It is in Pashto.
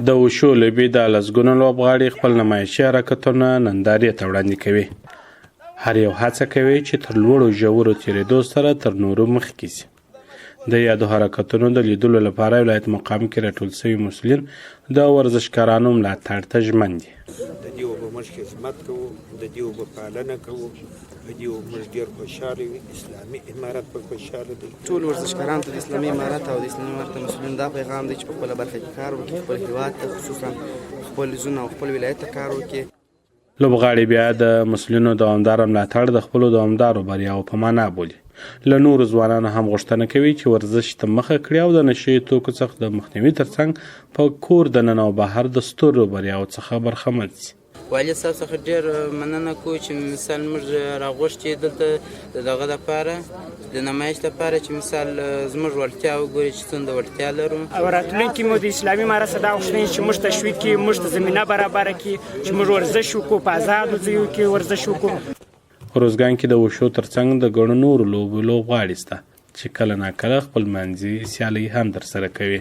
د وشو لوبې د لسګونو لوبغاړي خپل نمایشي حرکتونه نندارې ته وړاندې کوي. هر یو هڅه کوي چې تر لوړو ژورو تېرېدو سره تر نورو مخکې شي. د یادو حرکتونو د لیدلو لپاره ولایت مقام کې راټول شوي مسؤلین د ورزشکارانو ملاتړ ته ژمن دي. د دې اوبه موږ خدمت کوو، د دې اوبه پالنه کوو، په دې اوبه موږ ډېر خوشحاله یو، اسلامي امارت په خوشحاله دی. ټول ورزشکارانو ته د اسلامي امارت او د اسلامي امارت د مسؤلینو دا پیغام دی چې په خپله برخه کې کار وکړي، خپل هیواد ته خصوصا خپل زون او خپل ولایت ته کار وکړي. لوبغاړي بیا د مسؤلینو دوامداره ملاتړ د خپلو دوامدارو بریاوو په معنا بولي. له نورو ځوانانو هم غوښتنه کوي چې ورزش ته مخه کړي او د نشه یي توکو څخه د مخنیوي ترڅنګ په کور دننه او بهر د سترو بریاوو څخه برخمن شي. والي صاحب څخه ډېر مننه کوو چې مثال موږ راغوښتي دلته د دغه لپاره د نمایش لپاره چې مثال زموږ وړتیا وګوري چې څومره وړتیا لرو. او راتلونکي مو د اسلامي امارت څخه دا غوښتنه چې موږ تشویق کړي، موږ ته زمینه برابره کړي چې موږ ورزش وکړو، په ازادو ځایو کې ورزش وکړو. ارزګان کې د وشو ترڅنګ د ګڼو نورو لوبو لوبغاړي شته چې کله ناکله خپل منځي سیالۍ هم ترسره کوي.